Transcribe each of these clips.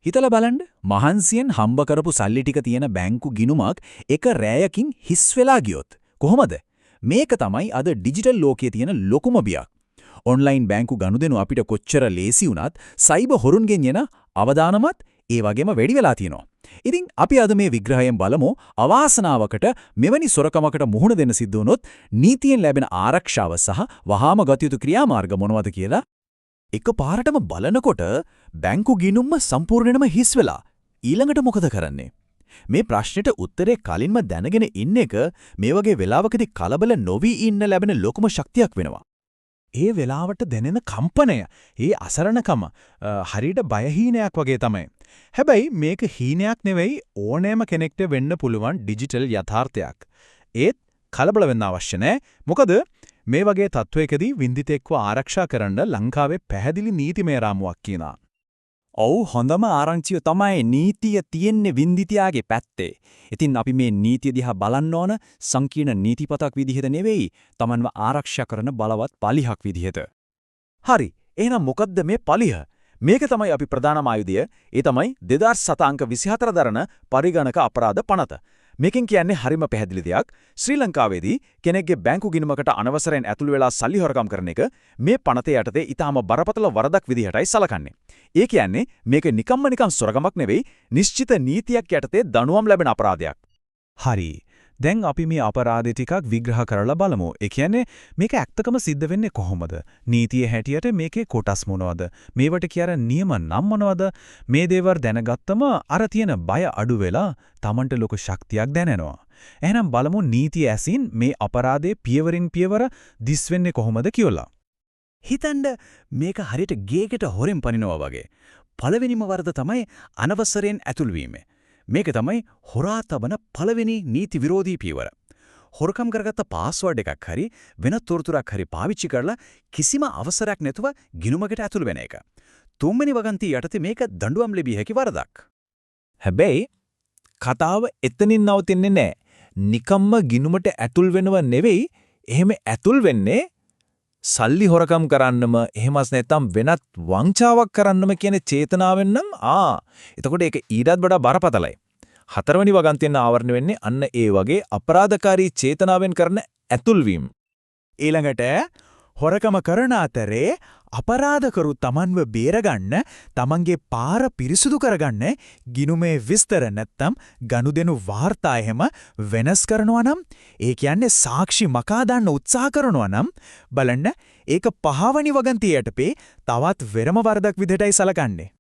හිතලා බලන්න, මහන්සියෙන් හම්බ කරපු සල්ලි ටික තියෙන බැංකු ගිණුමක් එක රැයකින් හිස් වෙලා ගියොත් කොහොමද? මේක තමයි අද ඩිජිටල් ලෝකයේ තියෙන ලොකුම බියක්. ඔන්ලයින් බැංකු ගනුදෙනු අපිට කොච්චර ලේසි වුණත් සයිබර් හොරුන්ගෙන් එන අවදානමත් ඒ වගේම වැඩි වෙලා තියෙනවා. ඉතින් අපි අද මේ විග්‍රහයෙන් බලමු, අවාසනාවකට මෙවැනි සොරකමකට මුහුණ දෙන්න සිද්ධ වුණොත් නීතියෙන් ලැබෙන ආරක්ෂාව සහ වහාම ගත යුතු ක්‍රියාමාර්ග මොනවද කියලා. එක පාරටම බලනකොට බැංකු ගිණුම්ම සම්පූර්ණයෙන්ම හිස් වෙලා. ඊළඟට මොකද කරන්නේ? මේ ප්‍රශ්නෙට උත්තරේ කලින්ම දැනගෙන ඉන්න එක මේ වගේ වෙලාවකදී කලබල නොවි ඉන්න ලැබෙන ලොකුම ශක්තියක් වෙනවා. ඒ වෙලාවට දැනෙන කම්පනය, ඒ අසරණකම හරියට බය හීනයක් වගේ තමයි. හැබැයි මේක හීනයක් නෙවෙයි, ඕනෑම කෙනෙක්ට වෙන්න පුළුවන් ඩිජිටල් යථාර්ථයක්. ඒත් කලබල වෙන්න අවශ්‍ය නෑ. මොකද මේ වගේ තත්වයකදී වින්දිතෙක්ව ආරක්ෂා කරන්න ලංකාවේ පැහැදිලි නීතිමය රාමුවක් කියනවා. ඔව්, හොඳම ආරංචිය තමයි නීතිය තියෙන්නේ වින්දිතයාගේ පැත්තේ. ඉතින් අපි මේ නීතිය දිහා බලන්න ඕන සංකීර්ණ නීතිපතක් විදිහට නෙවෙයි, තමන්ව ආරක්ෂා කරන බලවත් පලිහක් විදිහට. හරි. එහෙනම් මොකද්ද මේ පලිහ? මේක තමයි අපි ප්‍රධානම ආයුධය. ඒ තමයි 2007 අංක 24 දරන පරිගණක අපරාධ පනත. මේකෙන් කියන්නේ හරිම පැහැදිලි දෙයක්. ශ්‍රී ලංකාවේදී කෙනෙක්ගේ බැංකු ගිණුමකට අනවසරයෙන් ඇතුළු වෙලා සල්ලි හොරකම් කරන එක මේ පනතේ යටතේ ඉතාම බරපතල වරදක් විදිහටයි සලකන්නේ. ඒ කියන්නේ මේක නිකම්ම නිකම් සොරකමක් නෙවෙයි, නිශ්චිත නීතියක් යටතේ දඬුවම් ලැබෙන අපරාධයක්. හරි. දැන් අපි මේ අපරාධ ටිකක් විග්‍රහ කරලා බලමු. ඒ කියන්නේ මේක ඇත්තකම සිද්ධ වෙන්නේ කොහොමද? නීතියේ හැටියට මේකේ කොටස් මොනවද? මේවට කියන නියම නම් මොනවද? මේ දේවල් දැනගත්තම අර තියෙන බය අඩු වෙලා තමන්ට ලොකු ශක්තියක් දැනෙනවා. එහෙනම් බලමු නීතිය ඇසින් මේ අපරාධයේ පියවරින් පියවර දිස් වෙන්නේ කොහොමද කියලා. හිතන්න, මේක හරියට ගේකට හොරෙන් පනිනවා වගේ. පළවෙනිම වරද තමයි අනවසරයෙන් ඇතුල් වීම. මේක තමයි හොරා තබන පළවෙනි නීති විරෝධී පියවර. හොරකම් කරගත්ත පාස්වර්ඩ් එකක් හරි වෙනත් තොරතුරක් හරි පාවිච්චි කරලා කිසිම අවසරයක් නැතුව ගිණුමකට ඇතුළු වෙන එක. තුන්වෙනි වගන්තිය යටතේ මේක දඬුවම් ලැබිය හැකි වරදක්. හැබැයි කතාව එතනින් නවතින්නේ නෑ. නිකම්ම ගිණුමට ඇතුල් වෙනව නෙවෙයි, එහෙම ඇතුල් වෙන්නේ සල්ලි හොරකම් කරන්නම එහෙමත් නැත්නම් වෙනත් වංචාවක් කරන්නම කියන චේතනාවෙන් නම්, ආ, එතකොට ඒක ඊටත් වඩා බරපතලයි. හතරවෙනි වගන්තියෙන් ආවරණ වෙන්නේ අන්න ඒ වගේ අපරාධකාරී චේතනාවෙන් කරන ඇතුල්වීම. ඊළඟට හොරකම කරන අතරේ අපරාධකරු තමන්ව බේරගන්න, තමන්ගේ පාර පිරිසුදු කරගන්න ගිණුමේ විස්තර නැත්තම් ගනුදෙනු වාර්තා එහෙම වෙනස් කරනවා නම්, ඒ කියන්නේ සාක්ෂි මකා දාන්න උත්සාහ කරනවා නම්, බලන්න, ඒක පහවනි වගන්තිය යටතේ තවත් වෙනම වරදක් විදිහටයි සලකන්නේ.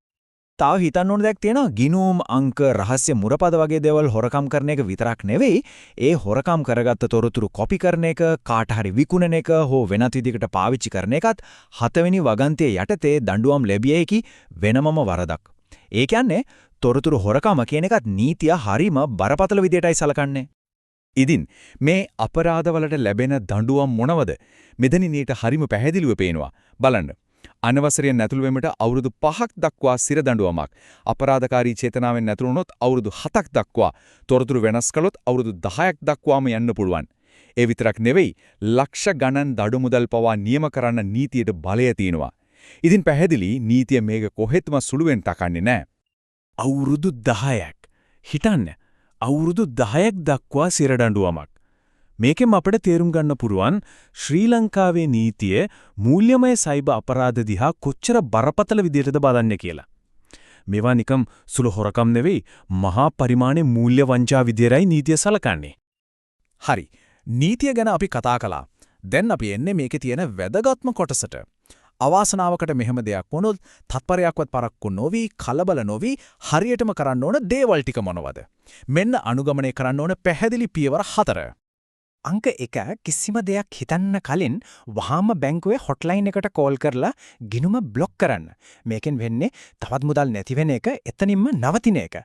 තව හිතන්න ඕන දෙයක් තියෙනවා. ගිණුම් අංක, රහස්‍ය මුරපද වගේ දේවල් හොරකම් කරන එක විතරක් නෙවෙයි, ඒ හොරකම් කරගත්ත තොරතුරු කොපි කරන එක, කාට හරි විකුණන එක හෝ වෙනත් විදිහකට පාවිච්චි කරන එකත් හතවෙනි වගන්තිය යටතේ දඬුවම් ලැබිය හැකි වෙනමම වරදක්. ඒ කියන්නේ තොරතුරු හොරකම කියන එකත් නීතිය හරිම බරපතල විදිහටයි සලකන්නේ. ඉතින් මේ අපරාධවලට ලැබෙන දඬුවම් මොනවද? මෙතනින් ඊට හරිම පැහැදිලිව පේනවා. බලන්න. අනවසරයෙන් ඇතුළු වීමට අවුරුදු 5ක් දක්වා සිර දඬුවමක්. අපරාධකාරී චේතනාවෙන් ඇතුළු වුණොත් අවුරුදු 7ක් දක්වා, තොරතුරු වෙනස් කළොත් අවුරුදු 10ක් දක්වාම යන්න පුළුවන්. ඒ විතරක් නෙවෙයි, ලක්ෂ ගණන් දඩු මුදල් පවා නියම කරන්න නීතියට බලය තියෙනවා. ඉතින් පැහැදිලි, නීතිය මේක කොහෙත්ම සුළුවෙන් තකන්නේ නැහැ. අවුරුදු 10ක්. හිතන්න, අවුරුදු 10ක් දක්වා සිර දඬුවමක්. මේකෙන් අපිට තේරුම් ගන්න පුළුවන් ශ්‍රී ලංකාවේ නීතිය මූල්‍යමය සයිබර් අපරාධ දිහා කොච්චර බරපතල විදිහටද බලන්නේ කියලා. මේවා නිකම් සුළු හොරකම් නෙවෙයි, මහා පරිමාණයේ මූල්‍ය වංචා විදියටයි නීතිය සලකන්නේ. හරි. නීතිය ගැන අපි කතා කළා. දැන් අපි එන්නේ මේකේ තියෙන වැදගත්ම කොටසට. අවාසනාවකට මෙහෙම දෙයක් වුණොත් තත්පරයක්වත් පරක්කු නොවි, කලබල නොවි හරියටම කරන්න ඕන දේවල් ටික මොනවද? මෙන්න අනුගමනය කරන්න ඕන පැහැදිලි පියවර හතර. අංක 1, කිසිම දෙයක් හිතන්න කලින් වහාම බැංකුවේ හොට්ලයින් එකට කෝල් කරලා ගිණුම බ්ලොක් කරන්න. මේකෙන් වෙන්නේ තවත් මුදල් නැති වෙන එක එතනින්ම නවතින එක.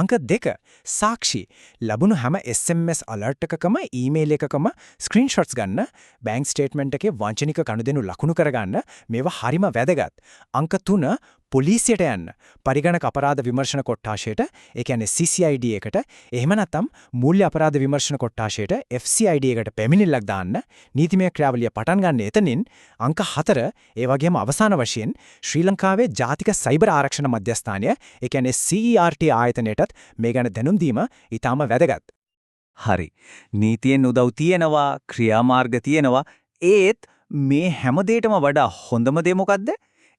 අංක 2, සාක්ෂි. ලැබුණු හැම SMS alert එකකම, ඊමේල් එකකම ස්ක්‍රීන්ෂොට්ස් ගන්න, බැංක් ස්ටේට්මන්ට් එකේ වංචනික ගනුදෙනු ලකුණු කරගන්න. මේවා හරිම වැදගත්. අංක 3 පොලිසියට යන්න. පරිගණක අපරාධ විමර්ශන කොට්ටාශයට, ඒ කියන්නේ CCID එකට, එහෙම නැත්නම් මූල්‍ය අපරාධ විමර්ශන කොට්ටාශයට FCID එකට පැමිණිල්ලක් දාන්න. නීතිමය ක්‍රියාවලිය පටන් ගන්න එතනින්. අංක 4, ඒ වගේම අවසාන වශයෙන් ශ්‍රී ලංකාවේ ජාතික සයිබර් ආරක්ෂණ මධ්‍යස්ථානය, ඒ කියන්නේ CERT ආයතනයටත් මේ ගැන දැනුම් දීම ඉතාම වැදගත්. හරි. නීතියෙන් උදව් තියෙනවා, ක්‍රියාමාර්ග තියෙනවා. ඒත් මේ හැම දෙයකටම වඩා හොඳම දේ මොකද්ද?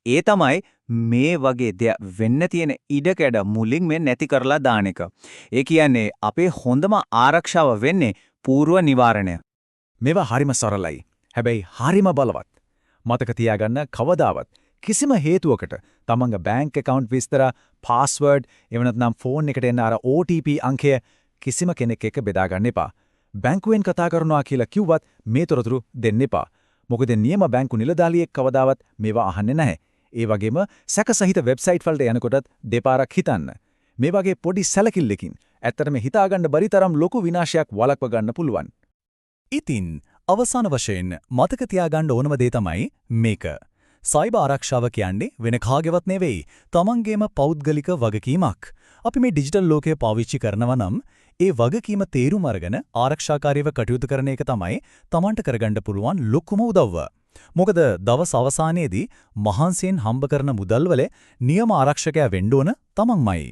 ඒ තමයි මේ වගේ දෙයක් වෙන්න තියෙන ඉඩකඩ මුලින්ම නැති කරලා දාන එක. ඒ කියන්නේ අපේ හොඳම ආරක්ෂාව වෙන්නේ පූර්ව නිවාරණය. මේවා හරිම සරලයි. හැබැයි හරිම බලවත්. මතක තියාගන්න, කවදාවත් කිසිම හේතුවකට තමන්ගේ බැංක් ඇකවුන්ට් විස්තර, පාස්වර්ඩ්, එහෙම නැත්නම් ෆෝන් එකට එන අර OTP අංකය කිසිම කෙනෙක් එක්ක බෙදා ගන්න එපා. බැංකුවෙන් කතා කරනවා කියලා කිව්වත් මේ තොරතුරු දෙන්න එපා. මොකද නියම බැංකු නිලධාරියෙක් කවදාවත් මේවා අහන්නේ නැහැ. ඒ වගේම සැකසහිත වෙබ්සයිට් වලට යනකොටත් දෙපාරක් හිතන්න. මේ වගේ පොඩි සැලකිල්ලකින් ඇත්තටම හිතාගන්න බැරි තරම් ලොකු විනාශයක් වළක්ව ගන්න පුළුවන්. ඉතින් අවසාන වශයෙන් මතක තියාගන්න ඕනම දේ තමයි මේක. සයිබර් ආරක්ෂාව කියන්නේ වෙන කාගේවත් නෙවෙයි, තමන්ගේම පෞද්ගලික වගකීමක්. අපි මේ ඩිජිටල් ලෝකය පාවිච්චි කරනවා නම් ඒ වගකීම තේරුම් අරගෙන ආරක්ෂාකාරීව කටයුතු කරන එක තමයි තමන්ට කරගන්න පුළුවන් ලොකුම උදව්ව. මොකද දවස් අවසානයේදී මහන්සියෙන් හම්බ කරන මුදල් වල නියම ආරක්ෂකයා වෙන්න ඕන තමන්මයි.